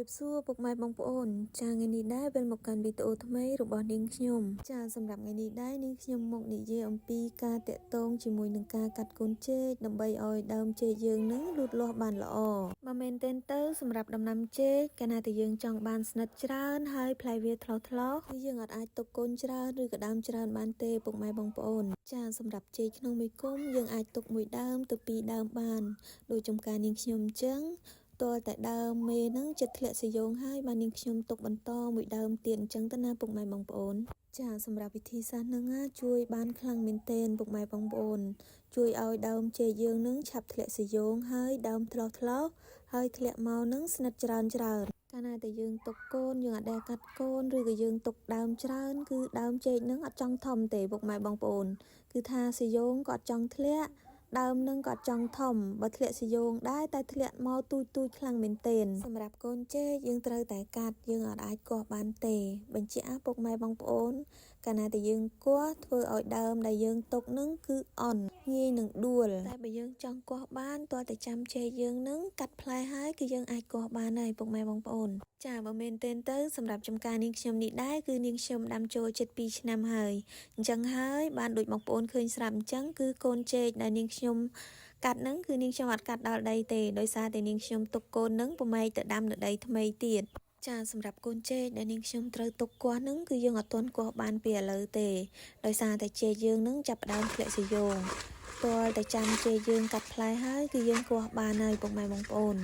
រាបសួរពុកម៉ែបងប្អូនចាថ្ងៃនេះដែរវិលមកកាន់វីដេអូថ្មីរបស់នាងខ្ញុំចាសម្រាប់ថ្ងៃនេះដែរនាងខ្ញុំមកនិយាយអំពីការតាក់ទងជាមួយនឹងការកាត់កូនចេកដើម្បីឲ្យដើមចេកយើងនឹងលូតលាស់បានល្អបើមែនទែនទៅសម្រាប់ដំណាំចេកកាលណាតែយើងចង់បានស្និតច្រើនហើយផ្លែវាថ្លោះថ្លោះគឺយើងអាចទុកកូនច្រើនឬក៏ដើមច្រើនបានទេពុកម៉ែបងប្អូនចាសម្រាប់ចេកក្នុងមួយគុំយើងអាចទុកមួយដើមទៅពីរដើមបានដូចចំការនាងខ្ញុំអញ្ចឹង ទាល់តែដើមមេហ្នឹងចិត្តធ្លាក់សយោងហើយបាននាងខ្ញុំទុកបន្តមួយដើមទៀតអញ្ចឹងទៅណាពុកម៉ែបងប្អូនចាសម្រាប់វិធីសាស្ត្រហ្នឹងណាជួយបានខ្លាំងមែនទែនពុកម៉ែបងប្អូន ជួយឲ្យដើមចេកយើងនឹងឆាប់ធ្លាក់សយោងហើយដើមថ្លោះថ្លោះហើយធ្លាក់មកនឹងស្និតច្រើនច្រើនកាលណាតែយើងទុកកូនយើងអត់ដែលកាត់កូនឬក៏យើងទុកដើមច្រើនគឺដើមចេកនឹងអត់ចង់ធំទេពុកម៉ែបងប្អូនគឺថាសយោងក៏អត់ចង់ធ្លាក់ដើមនឹងក៏អត់ចង់ធំបើធ្លាក់សយោងដែរតែធ្លាក់មកទូចទូចខ្លាំងមែនទែនសម្រាប់កូនចេកយើងត្រូវតែកាត់យើងអត់អាចគាស់បានទេបញ្ជាក់ពុកម៉ែបងប្អូនកាលណាតែយើងគាស់ធ្វើឲ្យដើមដែលយើងទុកនឹងគឺអន់ងាយនឹងដួលតែបើយើងចង់គាស់បានទាល់តែចាំចេកយើងនឹងកាត់ផ្លែហើយគឺយើងអាចគាស់បានហើយពុកម៉ែបងប្អូនចាបើមែនទែនទៅសម្រាប់ចំការនាងខ្ញុំនេះដែរគឺនាងខ្ញុំដាំចូលជិត2ឆ្នាំហើយអញ្ចឹងហើយបានដូចបងប្អូនឃើញស្រាប់អញ្ចឹងគឺកូនចេកដែលនាងខ្ញុំកាត់ហ្នឹងគឺនាងខ្ញុំអត់កាត់ដល់ដីទេដោយសារតែនាងខ្ញុំទុកកូនហ្នឹងប្រម៉ែកទៅដាំនៅដីថ្មីទៀតចាសម្រាប់កូនចេកដែលនាងខ្ញុំត្រូវទុកគាស់ហ្នឹងគឺយើងអត់ទាន់គាស់បានពីឥឡូវទេដោយសារតែចេកយើងហ្នឹងចាប់ផ្ដើមធ្លាក់សយោងទាល់តែចាំចេកយើងកាត់ផ្លែហើយគឺយើងគាស់បានហើយពុកម៉ែបងប្អូន។